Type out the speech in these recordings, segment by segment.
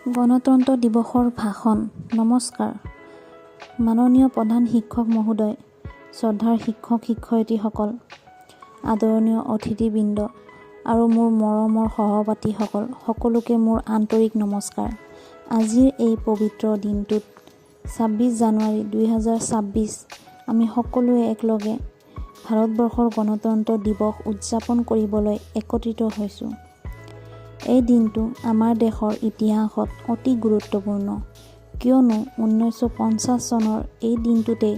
গণতন্ত্ৰ দিৱসৰ ভাষণ। নমস্কাৰ, মাননীয় প্ৰধান শিক্ষক মহোদয়, শ্ৰদ্ধাৰ শিক্ষক শিক্ষয়িত্ৰীসকল, আদৰণীয় অতিথিবৃন্দ আৰু মোৰ মৰমৰ সহপাঠীসকল, সকলোকে মোৰ আন্তৰিক নমস্কাৰ। আজিৰ এই পবিত্ৰ দিনটোত 26 জানুৱাৰী 2026 আমি সকলোৱে একেলগে ভাৰতবৰ্ষৰ গণতন্ত্ৰ দিৱস উদযাপন কৰিবলৈ একত্ৰিত হৈছোঁ। এই দিনটো আমাৰ দেশৰ ইতিহাসত অতি গুৰুত্বপূৰ্ণ, কিয়নো 1950 চনৰ এই দিনটোতেই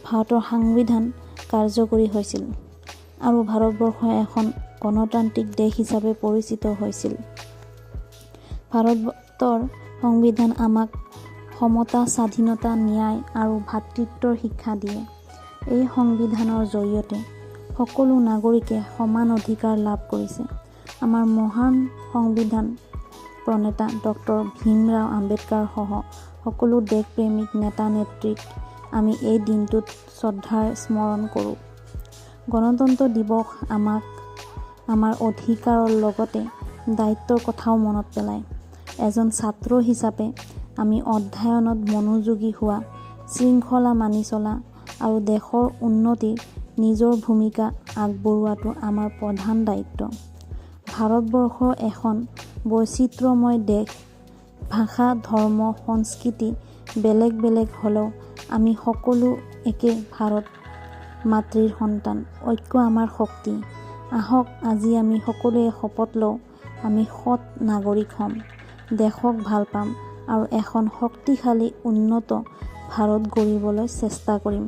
ভাৰতৰ সংবিধান কাৰ্যকৰী হৈছিল আৰু ভাৰতবৰ্ষ এখন গণতান্ত্ৰিক দেশ হিচাপে পৰিচিত হৈছিল। ভাৰতৰ সংবিধান আমাক সমতা, স্বাধীনতা, ন্যায় আৰু ভাতৃত্বৰ শিক্ষা দিয়ে। এই সংবিধানৰ জৰিয়তে সকলো নাগৰিকে সমান অধিকাৰ লাভ কৰিছে। আমাৰ মহান সংবিধান প্ৰণেতা ডক্টৰ ভীমৰাও আম্বেদকাৰসহ সকলো দেশপ্ৰেমিক নেতা নেত্ৰীক আমি এই দিনটোত শ্ৰদ্ধাৰে স্মৰণ কৰোঁ। গণতন্ত্ৰ দিৱস আমাক আমাৰ অধিকাৰৰ লগতে দায়িত্বৰ কথাও মনত পেলায়। এজন ছাত্ৰ হিচাপে আমি অধ্যয়নত মনোযোগী হোৱা, শৃংখলা মানি চলা আৰু দেশৰ উন্নতিত নিজৰ ভূমিকা আগবঢ়োৱাটো আমাৰ প্ৰধান দায়িত্ব। ভাৰতবৰ্ষ এখন বৈচিত্ৰ্যময় দেশ। ভাষা, ধৰ্ম, সংস্কৃতি বেলেগ বেলেগ হ'লেও আমি সকলো একে ভাৰত মাতৃৰ সন্তান। ঐক্য আমাৰ শক্তি। আহক, আজি আমি সকলোৱে শপত লওঁ, আমি সৎ নাগৰিক হ'ম, দেশক ভাল পাম আৰু এখন শক্তিশালী, উন্নত ভাৰত গঢ়িবলৈ চেষ্টা কৰিম।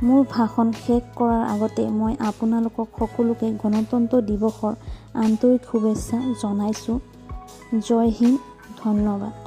মোৰ ভাষণ শেষ কৰাৰ আগতে মই আপোনালোকক সকলোকে গণতন্ত্ৰ দিৱসৰ আন্তৰিক শুভেচ্ছা জনাইছোঁ। জয় হিন্দ, ধন্যবাদ।